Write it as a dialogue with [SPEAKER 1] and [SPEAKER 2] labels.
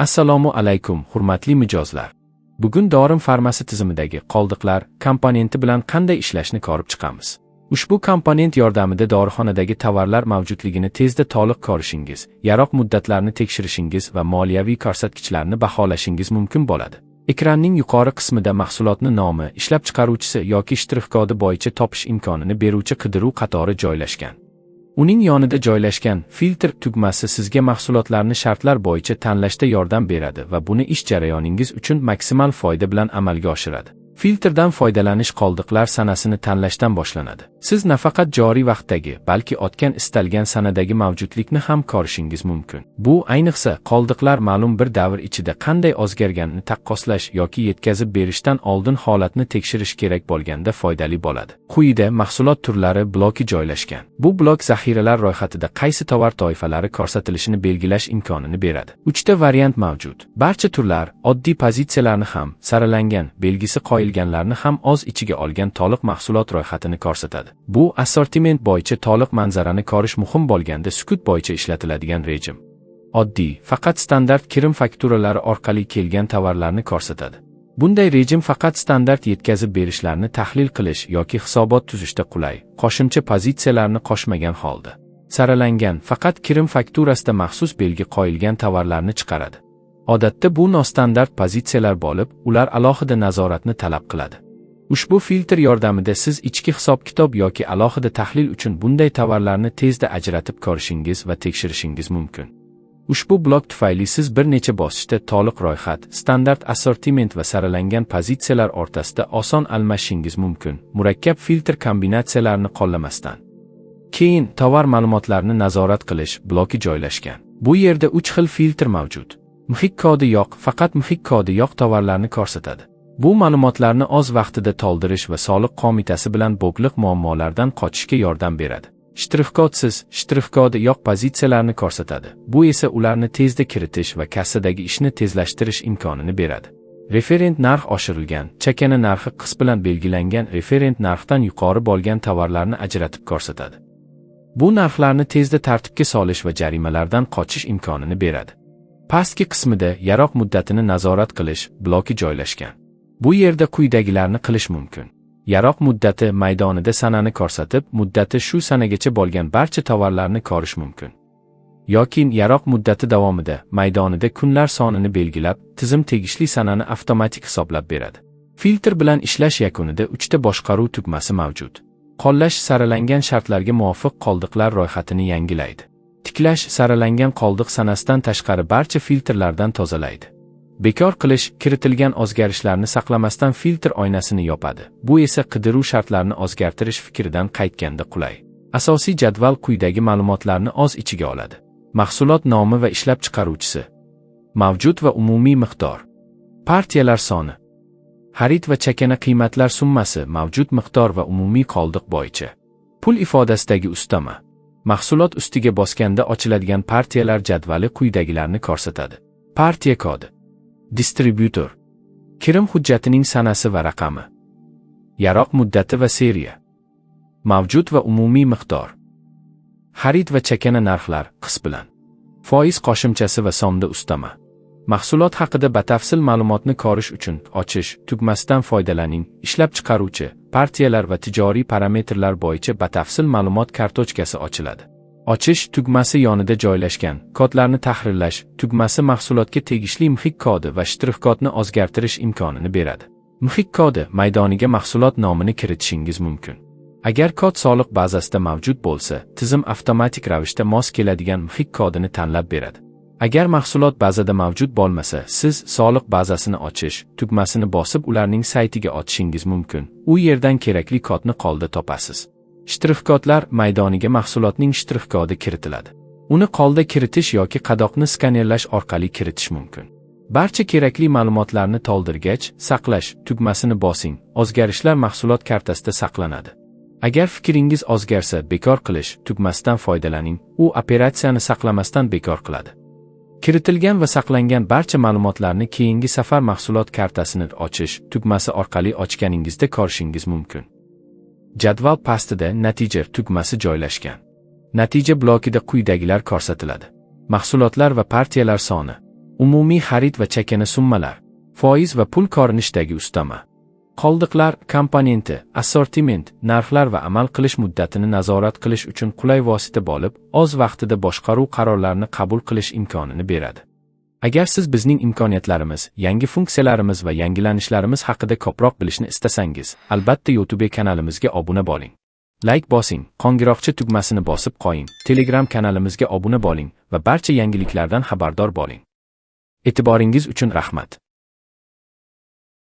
[SPEAKER 1] Assalomu alaykum, hurmatli mijozlar. Bugun Dorim farmasi tizimidagi qoldiqlar komponenti bilan qanday ishlashni ko'rib chiqamiz. Ushbu komponent yordamida dorixonadagi tovarlar mavjudligini tezda to'liq ko'rishingiz, yaroq muddatlarini tekshirishingiz va moliyaviy ko'rsatkichlarni baholashingiz mumkin bo'ladi. Ekranning yuqori qismida mahsulotni nomi, ishlab chiqaruvchisi yoki shtrix kodi bo'yicha topish imkonini beruvchi qidiruv qatori joylashgan. Uning yonida joylashgan filtr tugmasi sizga mahsulotlarni shartlar bo'yicha tanlashda yordam beradi va buni ish jarayoningiz uchun maksimal foyda bilan amalga oshiradi. Filtrdan foydalanish qoldiqlar sanasini tanlashdan boshlanadi. Siz nafaqat joriy vaqtdagi, balki o'tgan istalgan sanadagi mavjudlikni ham ko'rishingiz mumkin. Bu ayniqsa qoldiqlar ma'lum bir davr ichida qanday o'zgarganini taqqoslash yoki yetkazib berishdan oldin holatni tekshirish kerak bo'lganda foydali bo'ladi. Quyida mahsulot turlari bloki joylashgan. Bu blok zaxiralar ro'yxatida qaysi tovar toifalari ko'rsatilishini belgilash imkonini beradi. 3 ta variant mavjud. Barcha turlar oddiy pozitsiyalarni ham, saralangan, belgisi qo'yilganlarni ham o'z ichiga olgan to'liq mahsulot ro'yxatini ko'rsatadi. Bu assortiment bo'yicha to'liq manzarani ko'rish muhim bo'lganda sukut bo'yicha ishlatiladigan rejim. Oddiy, faqat standart kirim fakturalari orqali kelgan tovarlarni ko'rsatadi. Bunday rejim faqat standart yetkazib berishlarni tahlil qilish yoki hisobot tuzishda qulay, qo'shimcha pozitsiyalarni qo'shmagan holda. Saralangan, faqat kirim fakturasida maxsus belgi qo'yilgan tovarlarni chiqaradi. Odatda bu nostandart pozitsiyalar bo'lib, ular alohida nazoratni talab qiladi. Ushbu filtr yordamida siz ichki hisob-kitob yoki alohida tahlil uchun bunday tovarlarni tezda ajratib ko'rishingiz va tekshirishingiz mumkin. Ushbu blok tufayli siz bir necha bosqichda to'liq ro'yxat, standart assortiment va saralangan pozitsiyalar o'rtasida oson almashishingiz mumkin, murakkab filtr kombinatsiyalarini qo'llamasdan. Keyin tovar ma'lumotlarini nazorat qilish bloki joylashgan. Bu yerda 3 xil filtr mavjud. MHIK kodi yo'q, faqat MHIK kodi yo'q tovarlarni ko'rsatadi. Bu ma'lumotlarni oz vaqtida to'ldirish va soliq qo'mitasi bilan bog'liq muammolardan qochishga yordam beradi. Shtrix-kodsiz, shtrix kodi yo'q pozitsiyalarni ko'rsatadi. Bu esa ularni tezda kiritish va kassadagi ishni tezlashtirish imkonini beradi. Referent narx oshirilgan, chakana narxi qis bilan belgilangan referent narxdan yuqori bo'lgan tovarlarni ajratib ko'rsatadi. Bu narxlarni tezda tartibga solish va jarimalardan qochish imkonini beradi. Pastki qismida yaroq muddatini nazorat qilish bloki joylashgan. Bu yerda quyidagilarni qilish mumkin. Yaroq muddati maydonida sanani ko'rsatib, muddati shu sanagacha bo'lgan barcha tovarlarni ko'rish mumkin. Yoki yaroq muddati davomida maydonida kunlar sonini belgilab, tizim tegishli sanani avtomatik hisoblab beradi. Filtr bilan ishlash yakunida 3 ta boshqaruv tugmasi mavjud. Qo'llash saralangan shartlarga muvofiq qoldiqlar ro'yxatini yangilaydi. Tiklash saralangan qoldiq sanasidan tashqari barcha filtrlardan tozalaydi. Bekor qilish kiritilgan o'zgarishlarni saqlamasdan filtr oynasini yopadi. Bu esa qidiruv shartlarini o'zgartirish fikridan qaytganda qulay. Asosiy jadval quyidagi ma'lumotlarni o'z ichiga oladi. Mahsulot nomi va ishlab chiqaruvchisi. Mavjud va umumiy miqdor. Partiyalar soni. Xarid va chakana qiymatlar summasi mavjud miqdor va umumiy qoldiq bo'yicha. Pul ifodasidagi ustama. Mahsulot ustiga bosganda ochiladigan partiyalar jadvali quyidagilarni ko'rsatadi. Partiya kodi. Distribyutor. Kirim hujjatining sanasi va raqami. Yaroq muddati va seriya. Mavjud va umumiy miqdor. Xarid va chakana narxlar qis bilan. Foiz qo'shimchasi va so'mda ustama. Mahsulot haqida batafsil ma'lumotni ko'rish uchun ochish tugmasidan foydalaning. Ishlab chiqaruvchi, partiyalar va tijoriy parametrlar bo'yicha batafsil ma'lumot kartochkasi ochiladi. Ochish tugmasi yonida joylashgan kodlarni tahrirlash tugmasi mahsulotga tegishli MHIK kodi va shtrix kodni o'zgartirish imkonini beradi. MHIK kodi maydoniga mahsulot nomini kiritishingiz mumkin. Agar kod soliq bazasida mavjud bo'lsa, tizim avtomatik ravishda mos keladigan MHIK kodini tanlab beradi. Agar mahsulot bazada mavjud bo'lmasa, siz soliq bazasini ochish tugmasini bosib ularning saytiga o'tishingiz mumkin. U yerdan kerakli kodni qo'lda topasiz. Shtrix kodlar maydoniga mahsulotning shtrix kodi kiritiladi. Uni qo'lda kiritish yoki qadoqni skanerlash orqali kiritish mumkin. Barcha kerakli ma'lumotlarni to'ldirgach, saqlash tugmasini bosing. O'zgarishlar mahsulot kartasida saqlanadi. Agar fikringiz o'zgarsa, bekor qilish tugmasidan foydalaning. U operatsiyani saqlamasdan bekor qiladi. Kiritilgan va saqlangan barcha ma'lumotlarni keyingi safar mahsulot kartasini ochish tugmasi orqali ochganingizda ko'rishingiz mumkin. Jadval pastida natija tugmasi joylashgan. Natija blokida quyidagilar ko'rsatiladi. Mahsulotlar va partiyalar soni. Umumiy xarid va chakana summalar, foiz va pul ko'rinishidagi ustama. Qoldiqlar komponenti, assortiment, narxlar va amal qilish muddatini nazorat qilish uchun qulay vosita bo'lib, o'z vaqtida boshqaruv qarorlarini qabul qilish imkonini beradi. Agar siz bizning imkoniyatlarimiz, yangi funksiyalarimiz va yangilanishlarimiz haqida ko'proq bilishni istasangiz, albatta YouTube kanalimizga obuna bo'ling. Like bosing, qo'ng'iroqcha tugmasini bosib qo'ying, Telegram kanalimizga obuna bo'ling va barcha yangiliklardan xabardor bo'ling. E'tiboringiz uchun rahmat.